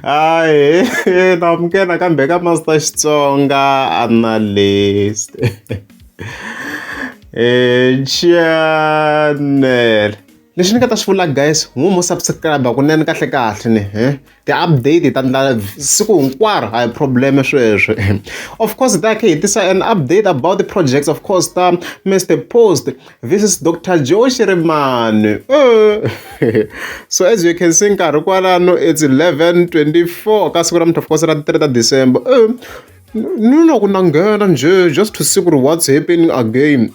Hayi, na amukela kambe ka Master Xitsonga Analyst channel. Lexi ni nga ta xi vula guys, n'wi mo subscribe kunene kahle kahle ni ti-update ta ndla siku hinkwaro a hi problem sweswo. Of course ta khe hi tisa an update about the projects of course ta Mr Post this is Dr Joe Shirimani. So as you can see nkarhi kwalano it's 11:24 ka siku ra of course ra 3 ta December. Ni loko na nghena njhe just to see ku ri what's happening again.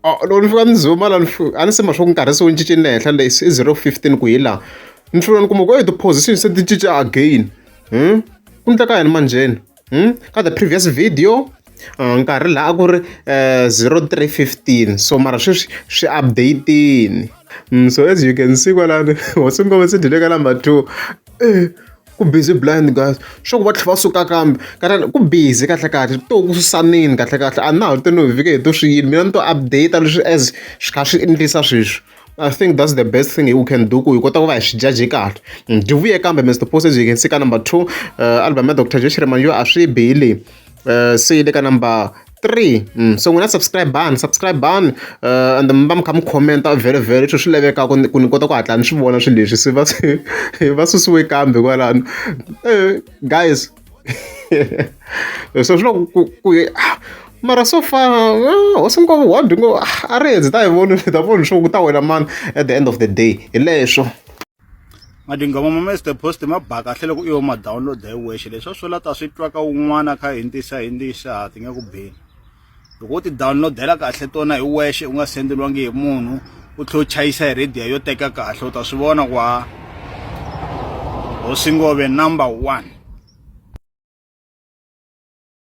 Loko ni fika ni zuma la a ni se ma swa ku nkarhi se wu cincile henhla le i 0:15 ku hi laha ni fika ni kuma ku ti-position se ti cinca again. Ku endleka yini manjheni? Ka the previous video nkarhi laha a ku ri 03:15 so mara sweswi swi update-ini. So as you can see kwalano hosi ngome se dyile ka number 2. Ku busy blind guys swa ku va tlhela va suka kambe kahle ku busy kahle kahle to ku susanini kahle kahle a na ha ti no hi fike hi to swi yini mina ni to update leswi as swi kha swi endlisa sweswi. I think that's the best thing we can do ku hi kota ku va hi swi judge kahle. Dyi vuye kambe Mr Post as you can see ka number 2 album ya Dr Joe Shirimani yo a swi bi leyi se yi le ka number 3. So n'wina subscribe bani subscribe bani and mi va mi kha mi comment-a vhele vhele leswi swi lavekaka ku ni kota ku hatla ni swi vona swilo leswi se va va susiwe kambe kwalano. Guys so swi loko ku mara so far hosi ngove wa dyi ngo a ri hundzi ta hi voni ta vona swo ku ta wela mani at the end of the day hi leswo. Matinghoma ma Mr Post ma ba kahle loko i yo ma download hi wexe leswi swo la ta swi twa ka un'wana kha hindzisa hindzisa ti nga ku beni loko u ti downloadela kahle tona hi wexe u nga sendeliwangi hi munhu u tlhe u chayisa hi radio yo teka kahle u ta swi vona ku ha hosi ngove number 1.